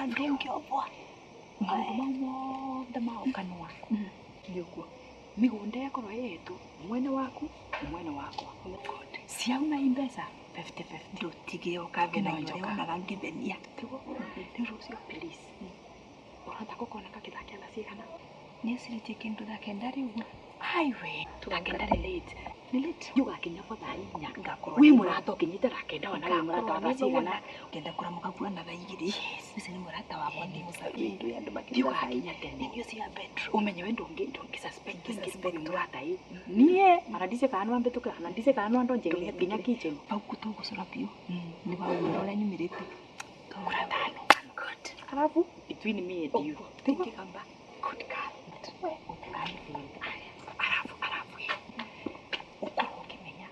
Ndũngĩombwa. Maũndũ mau mothe ma ũkanua nĩ ũguo. Mĩgũnda ĩkorwo ĩyetũ mwena waku na mwena wakwa. Ciauma i mbeca 50-50. Ndũtige ũkangenagia ũrĩa Njoka. wonaga ngĩthenia. Tiguo? Rĩu rũciũ please. Ũrahota gũkona gakĩ thaa kenda cigana? Nĩecirĩtie kĩndũ thaa kenda rĩ ũguo. Aiwe, thaa kenda nĩ late. Nĩ late. Nĩ ũgakinya bo thaa 4. Ngakorwo Wĩ nĩ mũrata ũkinyĩte thaa kenda ona wĩ mũrata wa thaa cigana? Ngenda kũramũka kuona thaa 2. Ũcio nĩ mũrata wakwa ndĩ mũcabi andũ Thiĩ makĩruga thaa ũgakinya tene. Irio cia bedroom. Ũmenye we ndũngĩ suspect Ndũngĩ wĩ mũrata ĩ. Niĩ ona ndice kana nĩwambĩtũkĩra kana ndice kana nĩwandonje nginya kitchen. Hau tũgũcora biũ. Nĩ waguo ũrĩa nyumĩrĩte. Kura tano. Alafu between me and you. Tingĩgamba. Good girl. We ũtũkanĩte. Alafu alafu ũkorwo ũkĩmenya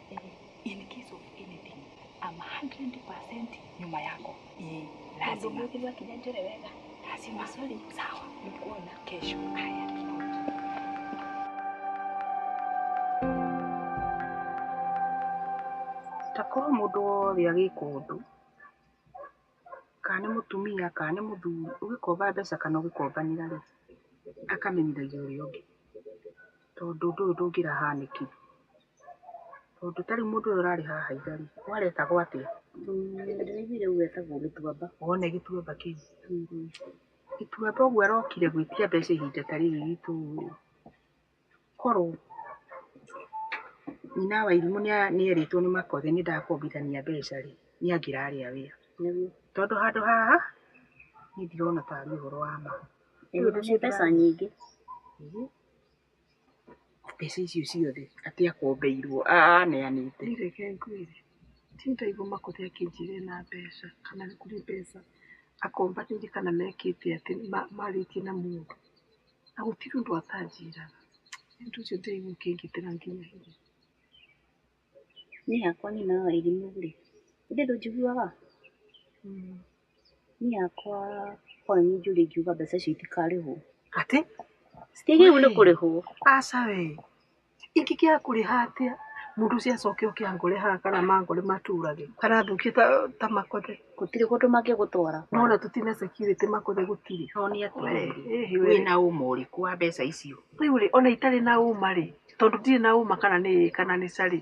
in case of anything I'm 100% nyuma yako. Ĩĩ. Lazima. Ũndũ ũmũthĩ wakinya njore wega. Lazima. Sorry. Sawa. Nĩkuona. Kesho. Haya. Ta korwo mũndũ wothe agĩka ũndũ, kana nĩ mũtumia kana nĩ mũthuri, ũgĩkomba mbeca kana ũgĩkombanĩra rĩ, akamenyithagia ũrĩa ũngĩ, tondũ ũndũ ũyũ ndũngĩrahanĩkire. Tondũ ta rĩu mũndũ ũyũ ũrarĩ haha ira rĩ, waretagwo atĩa? Ndĩraiguire ũguo etagwo Gĩtuamba. Wona gĩtuamba kĩu? Gĩtuamba ũguo arokire gwĩtia mbeca ihinda ta rĩrĩ ritũ rĩ, korwo nyina wa irimũ nĩerĩtwo nĩ Makothe nĩ ndakombithania mbeca rĩ, nĩ angĩrarĩa wĩra. Nĩguo. Tondũ handũ haha niĩ ndirona tarĩ ũhoro wa ma. Ĩĩ nĩ mbeca nyingĩ. Mbeca icio ciothe atĩ akombeirwo aneanĩte. Niĩ reke ngwĩre, ti ndaigua Makothe akĩnjĩra ena mbeca kana nĩ kũrĩ mbeca akombanĩire kana mekĩte atĩ marĩtie na mũndũ. Na gũtirĩ ũndũ atanjĩraga. Ũndũ ũcio ndĩraigua ũkĩngitĩra nginya hinya. Niĩ hakwa nyina wa irimũ rĩ, githĩ ndũnjiguaga? Niĩ hakwa korwo nĩ niĩ njũrie ingiuga mbeca icio itikarĩhwo. Atĩ? Citiagĩrĩirwo nĩ kũrĩhwo. Aca we. Ingĩkĩaga kũrĩha atĩa? Mũndũ ũcio acoke oke angore haha kana mangore matũrage. Kana thũkie ta Makothe. Gũtirĩ kũndũ mangĩgũtwara. Nona tũtirĩ na security Makothe gũtirĩ. No nĩ atĩrĩrĩ, Ĩhĩ we. wĩna ũma ũrĩkũ wa mbeca icio? Rĩu rĩ, ona itarĩ na ũma rĩ, tondũ ndirĩ na ũma kana nĩ kana nĩ ca rĩ,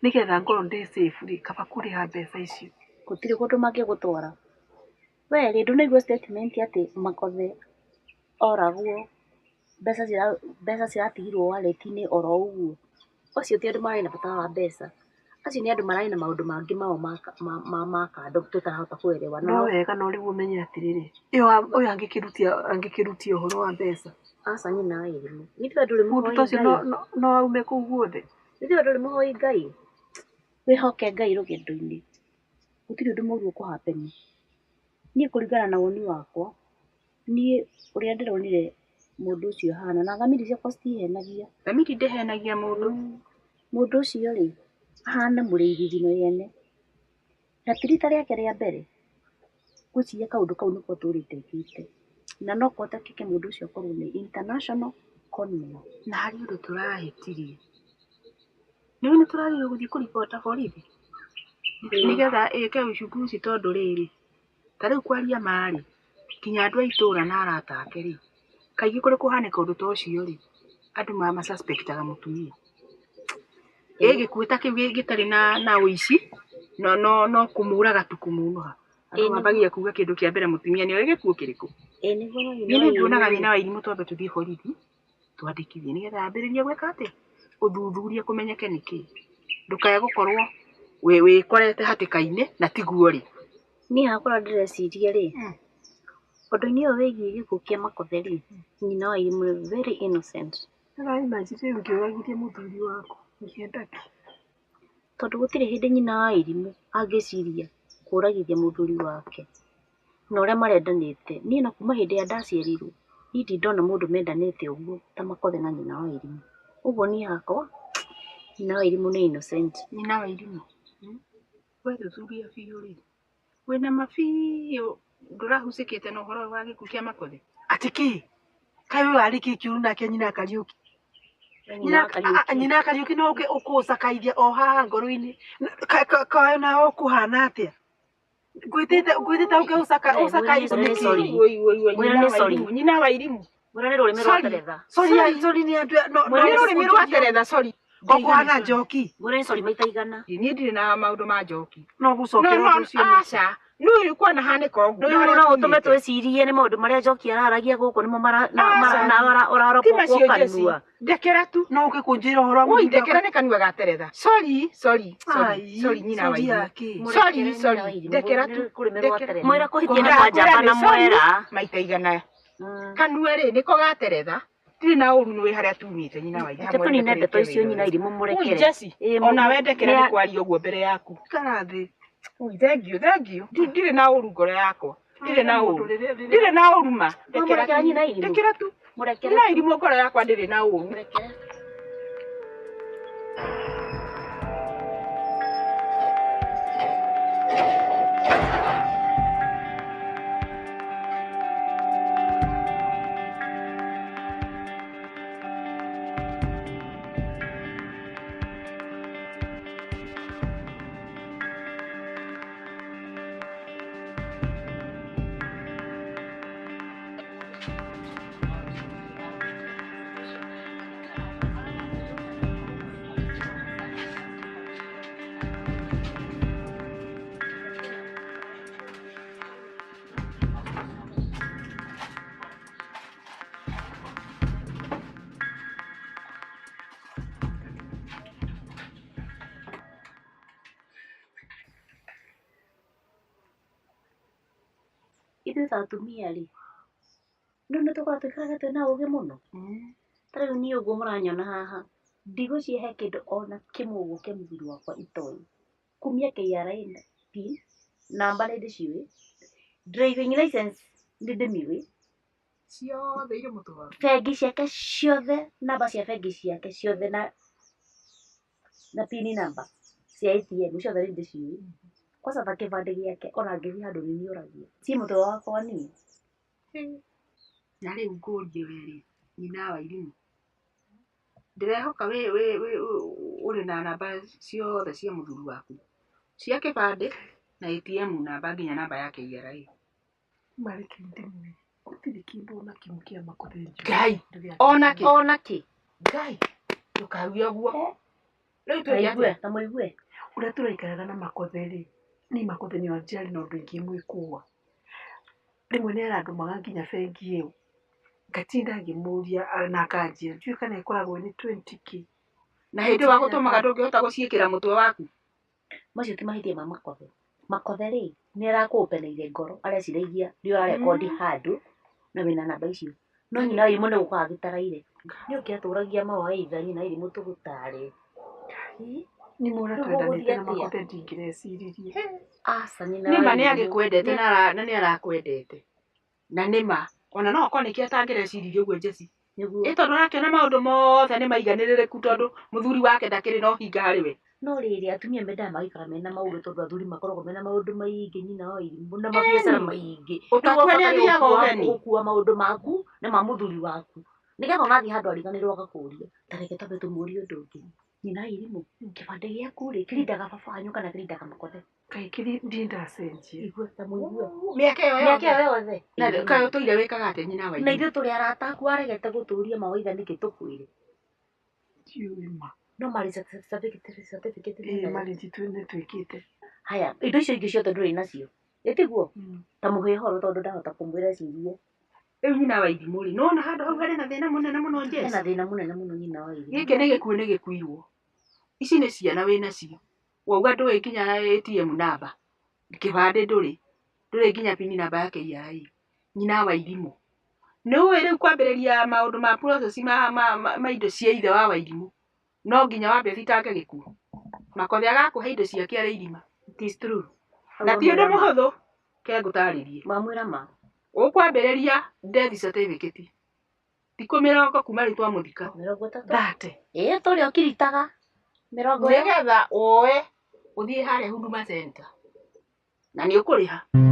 nĩgetha ngorwo ndĩ safe rĩ, kaba kũrĩha mbeca icio. Gũtirĩ kũndũ mangĩgũtwara. We rĩ, ndũnaigua statement atĩ Makothe oragwo mbeca ciratigirwo wallet-inĩ oro ũguo. Acio ti andũ mararĩ na bata wa mbeca. Acio nĩ andũ mararĩ na maũndũ mangĩ mao ma kando tũtarahota kũerewa. No wega no rĩu ũmenye atĩrĩrĩ, ũyũ angĩkĩrutia ũhoro wa mbeca. Aca nyina wa irimũ. Githĩ we ndũrĩ Mũndũ mũhoi ta ũcio Ngai? no aume kũu guothe. Githĩ we ndũrĩ mũhoi Ngai? Wĩhoke Ngai rũgendo-inĩ. Gũtirĩ ũndũ mũũru ũkũ happen. Niĩ kũringana na woni wakwa, niĩ ũrĩa ndĩronire mũndũ ũcio ahana, na thamiri ciakwa citihenagia. Thamiri ndĩhenagia mũndũ. Mũndũ ũcio rĩ, ahana mũrĩithi thino yene. Na ti rita rĩake rĩa mbere. Ngwĩciria kaũndũ kau nĩko atũrĩte ekĩte. Na no kũhotekeke mũndũ ũcio akorwo nĩ international conman. Na harĩ ũndũ tũrahĩtirie. Nĩũĩ nĩ tũragĩrĩirwo gũthiĩ kũribota borithi? Nĩgetha ĩke uchunguzi tondũ rĩrĩ, ta rĩu kwaria ma rĩ, nginya andũ a itũra na arata ake rĩ, kaingĩ kũrĩ kũhanĩka ũndũ ta ũcio rĩ, andũ ma suspectaga mũtumia. Ĩ gĩkuũ ta kĩu gĩtarĩ na ũici, no kũmũraga tu kũmũnũha. Andũ mambagia kuga kĩndũ kĩa mbere mũtumia nĩoĩ gĩkuũ kĩrĩkũ. Ĩĩ nĩguo no Niĩ nĩ nguonaga nyina wa irimũ twambe tũthiĩ borithi, twandĩkithie nĩgetha ambĩrĩrie gwĩka atĩa? Ũthuthuria kũmenyeke nĩkĩ. Ndũkae gũkorwo wĩkorete hatĩka-inĩ na tiguo rĩ. Niĩ hakwa ũrĩa ndĩreciria rĩ, ũndũ-inĩ ũyũ wĩgiĩ gĩkuũ kĩa Makothe rĩ, nyina wa irimũ nĩ very innocent. Ũra imagine rĩu ingĩũragithia mũthuri wakwa, ingĩenda kĩ? Tondũ gũtirĩ hĩndĩ nyina wa irimũ angĩciria kũragithia mũthuri wake na ũrĩa marendanĩte. Niĩ na kuma hĩndĩ ĩrĩa ndaciarirwo, niĩ ndirĩ ndona mũndũ mendanĩte ũguo ta Makothe na nyina wa irimũ. Ũguo niĩ hakwa, nyina wa irimũ nĩ innocent. Nyina wa irimũ. Wethuthuria biũ rĩ, wĩna ma biũ ndũrahucĩkĩte na ũhoro ũyũ wa gĩkuũ kĩa Makothe? Atĩ kĩ? Kaĩ ũyũ arĩ kĩ kĩũru nake nyina Kariũki? Nyina wa Kariũki. Nyina Kariũki no ũke ũkũcakaithia o haha ngoro-inĩ. Kaĩ nawe ũkũhana atĩa? Ngwĩtĩte ũke ũcaka Sorry. Mwĩra nĩ sorry. Nyina wa irimu. Mwĩra nĩ rũrĩmĩ rwa teretha. Sorry, sorry nĩ andũ no Nĩ rũrĩmĩ rwa teretha sorry. Ngũkũhana njoki. Mwĩra nĩ sorry maita igana. Niĩ ndirĩ na maũndũ ma njoki. No gũcokera ũndũ ũcio. Aca. Nĩ kwana hanĩka ũguo. Rĩu no ũtũme twĩcirie nĩ maũndũ marĩa njoki araragia gũkũ nĩmo ũraropokwo kanua. Ndekera tu. No ũke kũnjĩra ũhoro wa Woi ndekera nĩ kanua ga teretha. Sorry, sorry, sorry, sorry nyina wa irimũ. Sorry, sorry. Ndekera tu. Mwĩra kũhĩtia nĩ kwa njamba na mwera. Maita igana. Kanua rĩ nĩko ga teretha. Ndirĩ na ũru nĩ wĩ harĩa tumĩte nyina wa irimũ. Tũnine ndeto icio nyina irimũ mũrekere. Ona we ndekera nĩ kwaria ũguo mbere yaku. Ikara thĩ. Thank you, thank you. Ndirĩ na ũru ngoro yakwa. Ndirĩ na ũru. Ndirĩ na ũru ma. Ndekera nyina irimũ. Ndekera tu. Mũrekere. Nyina irimũ ngoro yakwa ndirĩ na ũru. Mũrekere. Ithuĩ ta atumia rĩ, no nĩ tũkoragwo tũikaraga twĩna ũgĩ mũno. Ta rĩu niĩ ũguo mũranyona haha, ndigũcihe kĩndũ ona kĩmwe ũguo kĩa mũthuri wakwa itoĩ. Kumia KRA pin, namba nĩ ndĩciũĩ, driving license nĩ ndĩmĩũĩ, Ciothe irĩ mũtwe waku. Bengi ciake ciothe, namba cia bengi ciake ciothe na pin namba cia ATM ciothe nĩ ndĩciũĩ. Kwanza ta kĩbandĩ gĩake ona ngĩthiĩ handũ nĩ niũragia. Ci mũtwe wakwa niĩ. Na rĩu ngũrie we rĩ, nyina wa irimũ. Ndĩrehoka wĩ ũrĩ na namba ciothe cia mũthuri waku. Cia kĩbandĩ na ATM namba nginya namba ya KRA. Mareke ndĩmwĩre gũtirĩ kĩndũ ona kĩmwe kĩa Makothe njũĩ. Ngai, ona kĩ. Ona kĩ. Ngai, ndũkauge ũguo. Rĩu twĩke atĩa? Ta mũigue. Ũrĩa tũraikaraga na Makothe rĩ, niĩ Makothe nĩwe anjiarĩ na ũndũ ingĩmwĩkũa. Rĩmwe nĩ arandũmaga nginya bengi ĩyo. Ngatinda ngĩmũria na akanjĩra ndiũĩ kana ĩkoragwo nĩ 20k. Na hĩndĩ wagũtũmaga ndũngĩhota gũciĩkĩra mũtwe waku. Macio ti mahĩtia ma Makothe. Makothe rĩ, nĩ arakũũpeneire ngoro areciragia nĩ ũrarekondi handũ na wĩna namba icio. No nyina wa irimũ nĩ gũka agĩtaraire. Nĩ ũngĩatũragia mawaitha nyina wa irimũ tũgũtare. Nĩ mũra twendanĩte na Makothe ndingĩreciririe. Aca nyina Nĩ wa ma nĩ irimũ. agĩkwendete na nĩ arakwendete. Na nĩ ma ona no okorwo nĩkĩo atangĩreciririe ũguo Jesse. Nĩguo. Ĩ tondũ arakĩona maũndũ mothe nĩ maiganĩrĩrĩku tondũ mũthuri wake ndakĩrĩ na ũhinga harĩ we. No rĩrĩ atumia mendaga magaikara mena maũndũ tondũ athuri makoragwo mena maũndũ maingĩ nyina wa irimũ na mabiacara maingĩ. Ũtakua nĩ athiaga ũgeni. Gũkua maũndũ maku na ma mũthuri waku. Nĩgetha ona athiĩ handũ ariganĩrwo agakũria. Ta reke twambe tũmũrie ũndũ ũngĩ. Nyina wa irimũ, kĩbandĩ gĩaku rĩ, kĩrindaga baba wanyu kana kĩrindaga Makothe? Kaĩ kĩrĩ ndindacenjia. Igua ta mũigue. Mĩaka ĩyo Mĩaka yothe. ĩyo yothe. Na kaĩ ũtũire wĩkaga atĩa nyina wa Na irimũ? ithuĩ tũrĩ arata aku aregete gũtũria mawaitha nĩkĩ tũkwĩre. Ndiũĩ ma. No marriage certificate Ĩĩ marriage nĩ twĩkĩte. Haya, indo icio ingĩ ciothe ndũrĩ nacio. Ĩtiguo? Ta mũhe ũhoro tondũ ndahota kũmwĩra cirie. Rĩu nyina wa irimũ rĩ, nĩwona handũ hau harĩ na thĩna mũnene mũno Jesse? Hena thĩna mũnene mũno nyina wa irimũ. Gĩkĩ nĩ gĩkuũ nĩ gĩkuirwo. Ici nĩ ciana wĩ nacio. Wauga ndũĩ nginya ATM namba. Kĩbandĩ ndũrĩ. Ndũrĩ nginya pin namba ya KRA. Nyina wa irimũ. Nĩ ũĩ rĩu kwambĩrĩria maũndũ ma process ma indo cia ithe wa wairimũ. No nginya wambe ũthitange gĩkuũ. Makothe agakũhe indo ciake arĩ irima. It is true. Na ti ũndũ mũhũthũ. Ke ngũtarĩrie. Mamwĩra ma. Ũkwambĩrĩria death certificate. Thikũ 30 kuma rĩu twamũthika. 30. Thate. Ĩĩ tũrĩa ũkiritaga. 40. Nĩgetha woe ũthiĩ harĩa Huduma Center. Na nĩ ũkũrĩha.